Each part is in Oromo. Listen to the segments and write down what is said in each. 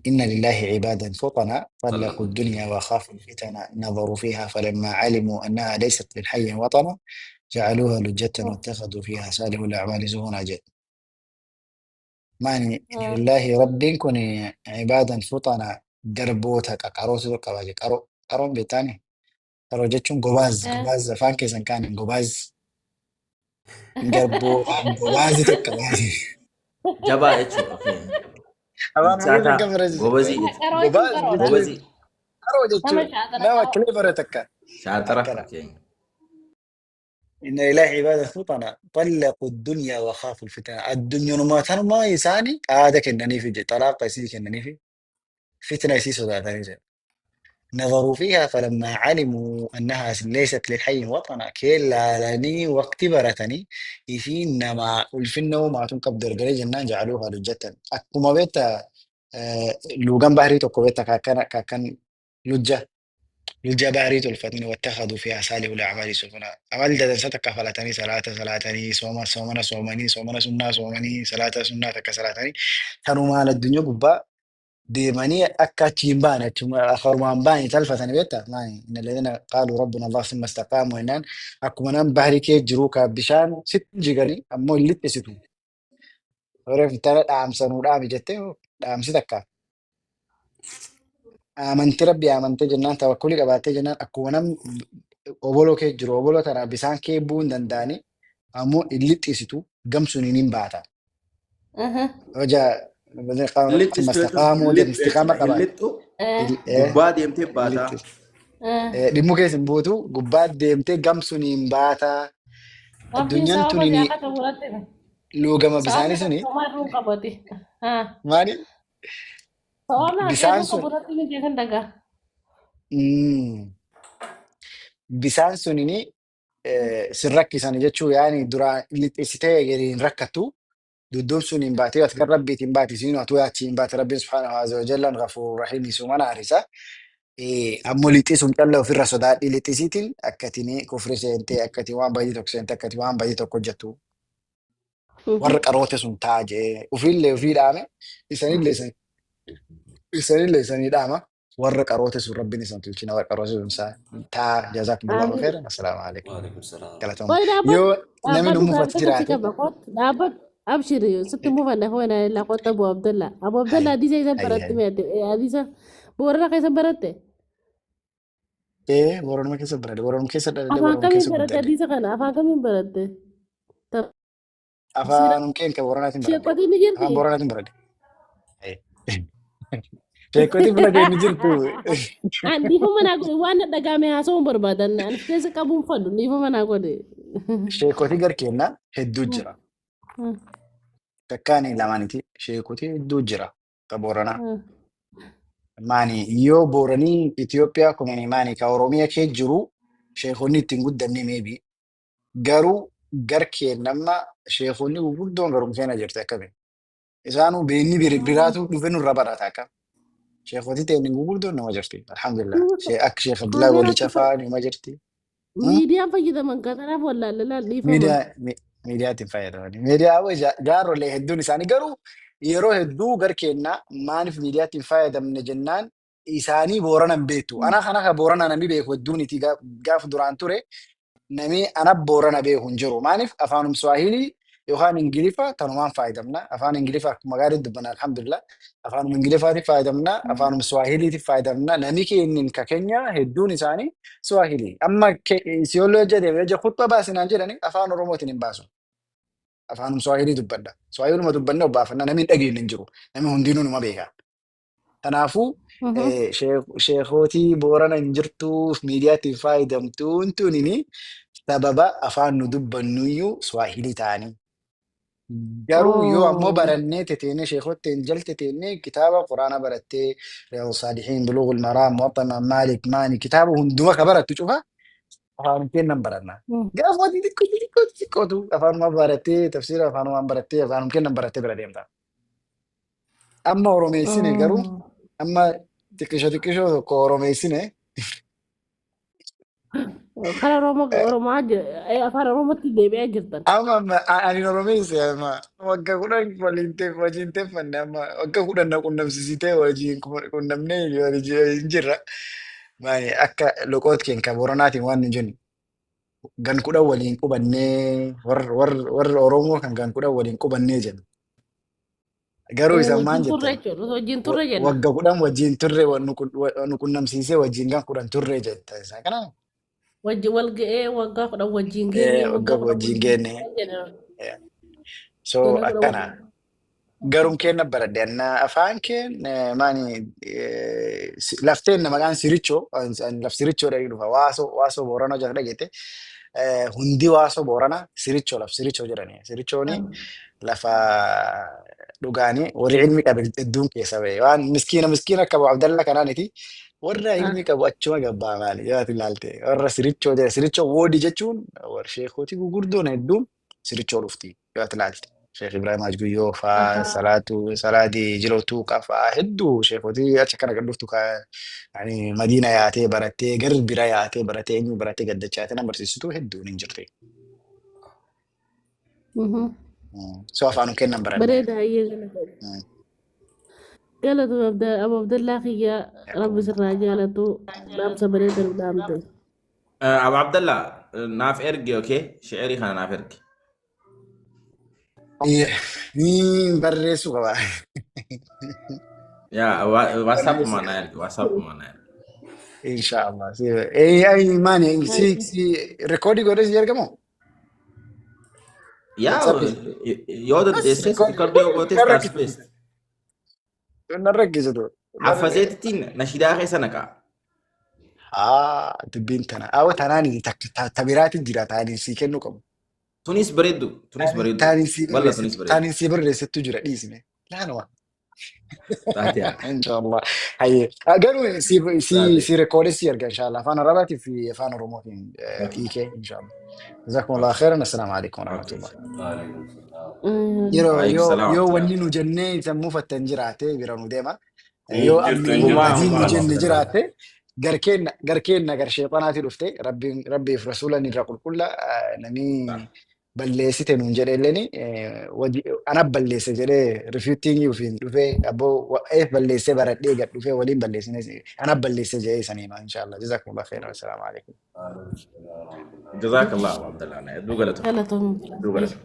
إن لله عبادا فطنا طلقوا الدنيا وخافوا الفتن نظروا فيها فلما علموا أنها ليست للحي وطنا جعلوها لجة واتخذوا فيها صالح الأعمال سفنا jedhe. Maani إن لله rabbiin kun عبادا فطنا garboota qaqarootu qaba jedhe. Qaroo qaroon beektaani? Qaroo jechuun gobaaz gobaaz afaan keessan kaaniin gobaaz garboota gobaazi tokko qaba. Jabaa jechuudha. Afaan Bilchaataa keessan kan barreessisu. Gobazii jechuudha. Qaroo jechuun Gobaaz qaroodha. jechuun Gobazii. qaroo Nama jechuun shaatara nama qaroo. clever takka Shaatara. akkana. إن لله عبادا فطنا طلقوا الدنيا وخافوا الفتن الدنيا ما تنما isaanii aada kennaniif je xalaaqa isii kennaniif fitna isii sodaatanii jedhe. نظروا فيها فلما علموا أنها ليست للحي وطنا كيلالني وقت برتني isiin nama ulfinna maatun qabdu ergalee jennaan جعلوها لجة akkuma beekta luugan bahrii tokko beekta kaakkan lujja lujja bahrii tolfatanii واتخذوا فيها صالح الأعمال سفنا amal dadansa takka falatanii salaata salaatanii sooma soomana soomanii soomana sunnaa soomanii salaata sunnaa takka salaatanii kanumaan addunyaa gubbaa deemanii akka achi hin baane achuma akarumaan baane talfatanii beekta maani إن الذين قالوا ربنا الله ثم استقاموا jennaan akkuma nam bahrii kee jiru ka bishaan sitti jiganii ammoo hin lixxisitu. Horeef tana dhaamsanuu dhaami jettee dhaamsi takka amantii rabbii amantee jennaan tawakkulii qabaattee jennaan akkuma nam oboloo kee jiru oboloo tana bisaan kee bu'uu hin danda'anii ammoo hin lixxisitu gamsuun hin baata. Hoja Hin ثم lixxistu jechuun استقاموا hin lixxu istiqaama jechuudha. Hin qabaate. lixxu gubbaa deemtee baataa. Dhimmu keessa hin buutu gubbaa deemtee gamsuun hin baata. Rabbiin Addunyaan sababa tuni siyaaqata godhatte. luugama Sababni bisaanii suni tokkummaa irruu qabati. Maali Sababni ati bisaan irruu sun qabu miti kan dagaa. Bisaan sunini sin rakkisan jechuu yaani duraan lixxisitee gadi hin rakkattu dudduub sun hin baate ati kan rabbiitiin baate isiin atu achi hin baate rabbiin سبحانه عز وجل غفور رحيم sumana harisa. Ammoo lixxii sun calla ofirra sodaadhi lixxisiitiin akkatini kufri seentee akkati waan badii tokko seentee akkati waan badii tokko hojjettu warra qaroote sun taa jee ofiillee ofii dhaame isanillee isanillee isanii dhaama warra qaroote sun rabbiin isan tolchina warra qaroote sun taa. جزاكم الله Amiin. خيرا السلام عليكم. وعليكم السلام. Galatooma. Qoy dhaabbadhu. Yoo namni nu Dhaabbadhu mufatu gaafii tokko si jiraate qaba. Kottu dhaabbadhu. Abshiri sitti mufanne hoona illaa kottu Abu Abdallah. Abu Abdallah Hay hadiisa isa hay baratte hay meete hadiisa Boorana keessa baratte. Ee, Booranuma keessa baradhe, Booranuma keessa dhaladhe. Afaan Booranuma kamiin keessa baratte guddadhe. hadiisa kana afaan kamiin baratte? Tafsiira Afaanum keen kan Booranaatiin baradhe. Sheekotiin ni Afaan jirti. Booranaatiin baradhe. Sheekotiin bira keenya jirtu. An dhiifama naa godhe waan na dhagaame haasa'uun barbaadan an of keessa qabuun fadhu dhiifama naa godhe. Sheekotii gar keenna hedduu jira. Takkaani lamaaniti sheekotii hedduu jira ka Booranaa. Maani yoo Booranii Itoophiyaa kun maani ka Oromiyaa kee jiru sheekonni ittiin guddanne maybe garuu gar keennamma sheekonni gurguddoon garuu keenya jirti akkami. Isaanuu beenni biraatu dhufe nurra barata akka. Sheekotii ta'e gurguddoon nama jirti. Alhamdulillah. Akka Sheekh Abdullahi Walli Cafaa nama jirti. Miidiyaan fayyadaman kanaaf wallaalle laal dhiifama. Miidiyaa miidiyaatti hin fayyadamani. Miidiyaa jaarrolee hedduun isaanii garuu yeroo hedduu gar keenna maaliif miidiyaatti hin fayyadamne jennaan isaanii Boorana hin beektu. Ana kana ka Boorana namni beeku hedduun itti gaafa duraan ture namni ana Boorana beeku hin jiru. Maaliif afaanum Swahilii yookaan Ingiliffa tanumaan fayyadamna. Afaan Ingiliffa akkuma gaarii dubbanna alhamdulillah. Afaanum Ingiliffaatti fayyadamna. Afaanum Swahiliitti fayyadamna. Namni keenya ka keenya hedduun isaanii Swahilii. Amma Isiyooloo jedhee ija khutba baasinaan jedhani afaan Oromootiin hin baasu. Afaanum Swahilii dubbadha. Swahiluma dubbanne obbaafanna namni hin dhageenye hin jiru. Namni hundinuu numa beeka. Kanaafuu sheekootii Boorana hin jirtuuf miidiyaatti hin fayyadamtuun tunini sababa afaan nu dubbannuyyuu Swahilii ta'anii. Garuu yoo ammoo barannee teteenee sheekotteen jalte teennee kitaaba Quraana barattee Riyaadu Saalihiin, Buluugul Maraam, Muwatta Imaam Maalik, maani kitaaba hunduma ka barattu cufa afaan kennan baranna. Gaafa xixiqqoo xixiqqoo xixiqqootu afaanuma barattee tafsiira afaanumaan barattee afaanum kennan barattee bira deemta. Amma Oromeessine garuu amma xiqqisho xiqqishoo tokko Oromeessine. Karaa Oromoo Oromoo afaan Oromootti deebi'aa jirtan. Amma ani Oromeessa amma waggaa 10 waliin wajjin teeffanne, amma waggaa 10 na qunnamsiisitee wajjin qunnamnee wajjin jirra. Maani akka loqoot keenya kan Booranaatiin waan nu jennu gan 10 waliin qubannee, warra Oromoo kan gan 10 waliin qubannee jenna. Garuu isan maan Wajjin turre jettan? jechuudha. Wajjin turre jenna. Wagga 10 wajjin turre, nu qunnamsiisee wajjin gan 10 turre jetta. Isa kana. Wajjin wal ga'ee waggaa 10 wajjin geenye. Waggaa waggaa 10 wajjin wajjin geenne. jenna. So Waggaa 10 akkana. wajjin. Garum kenna baradhe anna afaan keen maani lafteen maqaan sirichoo laf sirichoo dhaqee dhufa, waasoo Booranaa jala dhageette, hundi waasoo Boorana sirichoo, laf sirichoo jedhani. Sirichooni lafa dhugaanii warri ilmi qabe hedduun keessa ba'e, waan miskiina miskiina akka Abu Abdalla kanaaniti, warra ilmi qabu achuma gabbaa. Maali yoo ati ilaalte warra sirichoo jedha, sirichoo woodi jechuun warra sheekootii gugurdoon hedduun sirichoo dhufti yoo ati ilaalte. Sheekh Ibrahim Ajguyyoo faa, Salaatu Salaadii Jilotuu qafaa, hedduu sheekotii achi kana kan dhuftu, ani Madiina yaatee barattee, gar bira yaatee baratee, eenyu barattee gaddachaatee nama barsiistutu hedduun hin jirti. So afaanum kennan baranne. Bareeda, hayyee, galatoom. Galatoom Abu Abdallaa kiyya, Rabbi sirraa jaalatu, dhaamsa bareeda nu dhaamte. Abu Abdallah, naaf ergi, okay? Shi'irii kana naaf ergi. Ni barreessuu qaba. Yaa WhatsApp Barreessuu ma na ergi, WhatsApp ma na ergi. Inshallah. Si ay maani si si rekoodii godhee si ergamoo? Yaa WhatsApp. Yoo dandeesses Record record yoo gootes narra taas paste. Narra rakkisitu. Haffazeetittiin nashidaa keessa naqaa. Haa, dubbiin tana. Awa tanaan takka ta biraatiin jira taaniin sii kennuu qabu. Tunis bareeddu, tunis bareeddu. Taaniin sii Walla tunis barreessitu bareeddu. taaniin sii barreessittu jira, dhiisne. Laanuma. Taate yaa. Inshallah. Hayyee. Garuu si si Taate. si rekoodii si erga inshallah. Afaan Arabaatii fi afaan Oromootiin hiikee inshallah. Jazakumullah khairan. Assalaamu alaikum warahmatullah. Waalaikum salaam. Yeroo Waalaikum yoo salaam yoo warahmatullah. wanni nu jennee sammuu fattan jiraate bira nu deema. Yoo Jirtu amni hin Humaa badiin humaa nu Abu jenne Abdallah. jiraate garkeenna garkeenna gar sheexanaati dhufte, rabbiin rabbiif rasuulan irra qulqulla, namni balleessite nuun jedhe illeni ana balleesse jedhee refuting ofiin dhufee, abboo eef balleessee baradhee gad dhufee waliin balleessine, ana balleesse jedhee isanii hima inshallah. Jazakumullah khairan. Assalaamu alaikum. Jazakallah Abu Abdallah. Hedduu galatoom. Galatoom. Hedduu galatoom.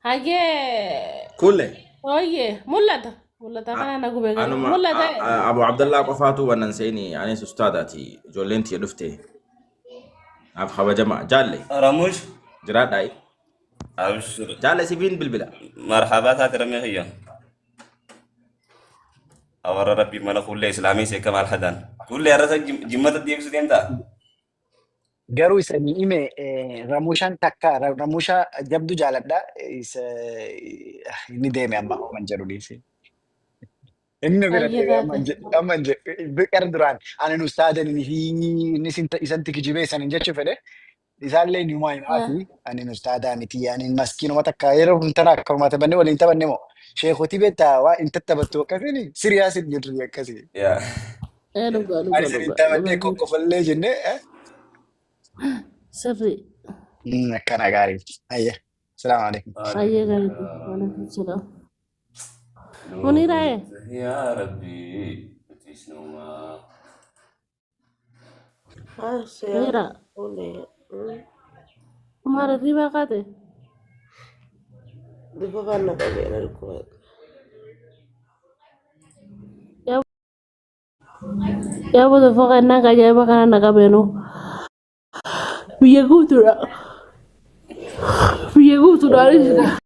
Hayyee. Kulle. Ooyyee mul'ata. Mul'ata kana na gube gara. Anuma Mul'ata. Abu Abdallah qofaatu wannan seeni, anis ustaadaati, ijoolleen tiyya dhufte. Naaf kabajama. Jaalle Ramush. jiraadhaa. Abshir. Jaalle sifiin bilbila. Marhaba taate ramee kiyya. Awarra rabbii mana kullee islaamii seeka maal hadaan. Kullee har'a jimmata deebisuu deemtaa? Garuu isanii hime, Ramushaan takka Ramushaa jabdu jaaladha. Isa inni deeme amma homan jedhu dhiisi. Inni bira Hayyee deeme amma taate. hin jedhu, amma hin jedhu. Qara duraan ani nu ustaadan inni isanti kijibee isanin jechuu fedhe. Isaallee ni himaa himaati. Ani nu ustaadaa miti. Ani maskiinuma takka yeroo tana akka taphanne waliin taphanne moo. Sheekotii beektaa waa hin tattaphattu akkasiin siriyaas hin jirru akkasii. Yaa. Dhugaa Ani dhugaa isin hin dhugaa taphannee dhugaa. qoqqofallee jennee. Sirri. Akkana gaarii. Ayya. Salaamu alaikum. Hayyee gaarii. Waalaikum salaam. Muniraa. Yaa Rabbi nutis numaa. Munira. Maal hirribaa kaate? Bifa faana qabee na dhukkuba. Yaa boda foqannaa ajaa'iba kana na qabeenu. Biyya guutuudha. Biyya guutuudhaanis.